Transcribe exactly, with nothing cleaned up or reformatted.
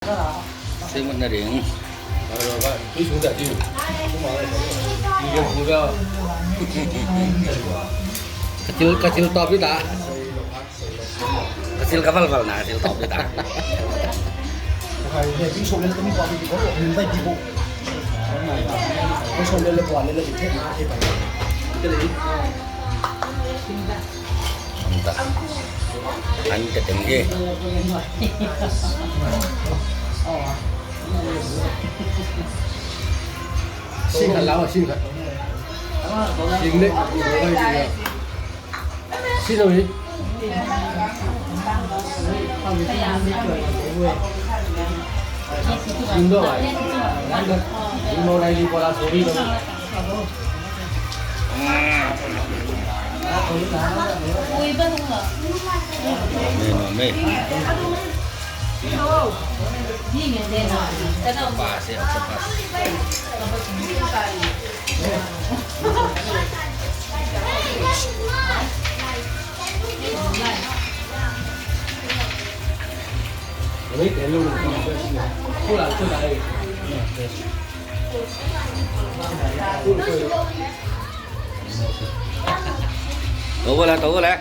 Sing mat na ding. Ka cil, ka cil tawp hi ta. Ka cil ka valval na, ka cil tawp hi ta. An ta teng hi. Sin khat lau, sin khat. Sin leh. Sin lo hi. Sin lo lai li ko la sorry lo. Tau ko la, tau ko la.